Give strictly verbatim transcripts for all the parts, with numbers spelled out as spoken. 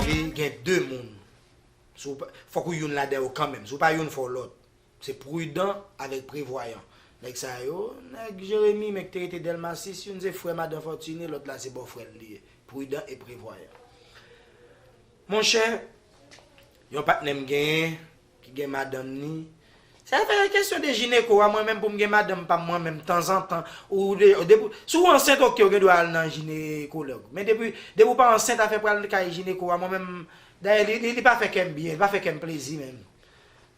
Li gen de moun. Si w pa- Fòk ou youn ladan yo kanmenm. Si w pa youn, fò w lòt. Se pridan avèk prevwayan. Nèg sa yo, nèg Jeremi, men ki te rete Dèlma sis, youn se frè madan Fòtine, lòt la se bòfrè l li ye. Pridan e prevwayan. Monchè, yon patnè m genyen, ki gen madanm ni. Sa fè kesyon de jineko a, mwen menm pou m gen madanm pa m mwen menm tanzantan, ou de, depi, si w ansent, oke, ou gen dwa al nan jinekològ. Men depi, depi w pa ansent, afè pral kay jineko a, mwen menm, dayè, li, li, li pa fè kè m byen, li pa fè kè m plezi menm.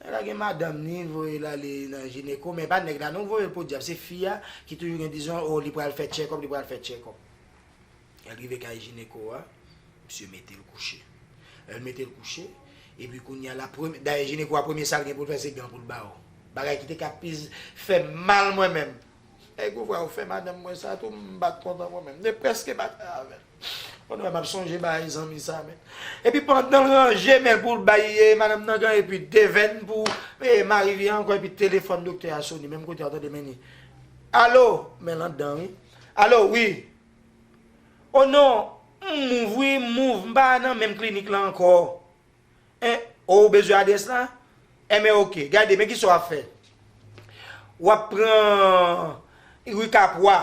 Nèg la gen madanm ni, voye l ale nan jineko, men pa nèg la non voye l podyab, se fi a ki toujou gen dizon, o, li pral fè tchèkòp, li pral fè tchèkòp. Lè l rive kay jineko a, misye mete l kouche. Lè l mete l kouche, epi kounye a la, premye, dayè jineko a, premye sa l gen pou l fè, se gan pou l ba w. Bagay ki te ka pi fè m mal mwen menm. Nèg ou vwa ou fè madanm mwen sa tou, m pa t kontan mwen menm. M te prèske pa travay avè l. Kounye a m ap sonje bagay zanmi sa menm. Epi pandan l ranje men l pou l bay, e, madanm nan gan, epi devèn pou, e, mari vye ankò, epi telefòn doktè a sone, menm kote a w tande men li. Alo, men l anndan wi. Alo, wi. O non, m move wi, m move, m pa nan menm klinik la ankò. En, o, ou bezwen adrès la? Enben, oke, gade, men kisa w ap fè. W ap pran ri Kapwa,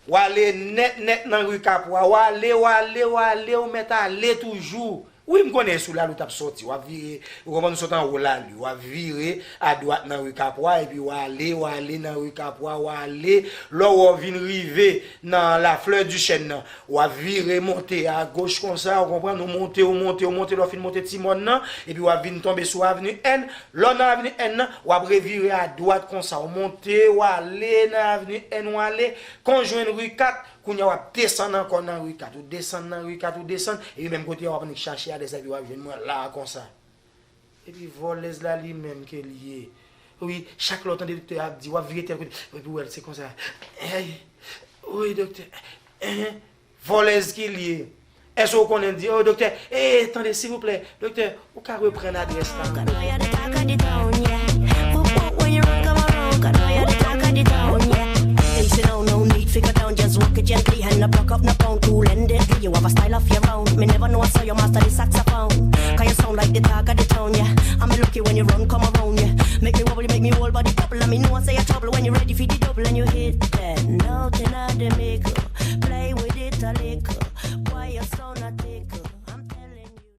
w ale nèt nèt nan ri Kapwa, w ale, w ale, w ale, ou mèt ale toujou. Wi, m konnen sou lali w t ap sòti, w ap vire, ou konprann, ou sot anwo lali, w ap vire adwat nan ri Kapwa, epi w ale, w ale nan ri Kapwa, w ale, lè w vin rive nan Laflè di Chèn nan, w ap vire monte agoch konsa, ou konprann, ou monte, ou monte, ou monte, lè w fin monte Ti Mòn nan, epi w ap vin tonbe sou Avni N, lè w nan Avni N nan, w ap revire adwat konsa, ou monte, w ale nan Avni N, w ale, kan w jwenn ri Kat, kounye a w ap desann ankò nan ri Kat, ou desann nan ri Kat, ou desann, epi menm kote a w ap annik chache adrès la, epi w ap jwenn mwen la a konsa. Epi vòlèz la li menm ke l ye. Wi, chak lè w tande doktè a ap di, w ap vire tèl kote, epi w wè l se konsa. Ey, wi, doktè. Hein, vòlèz ki l ye. Èske w konnen l di, o, doktè, e, tande, silvouplè, doktè, ou ka reprann adrès la? They say no, no need fi go down, just walk it gently and no pluck up no pound. Cool and deadly, you have a style of your own. Me never know I saw your master the saxophone. Cause you sound like the talk of the town, yeah. I'm lucky when you run, come around, yeah. Make me wobble, you make me whole body bubble. And me know I say you trouble when you ready for the double and you hit that note and I dey make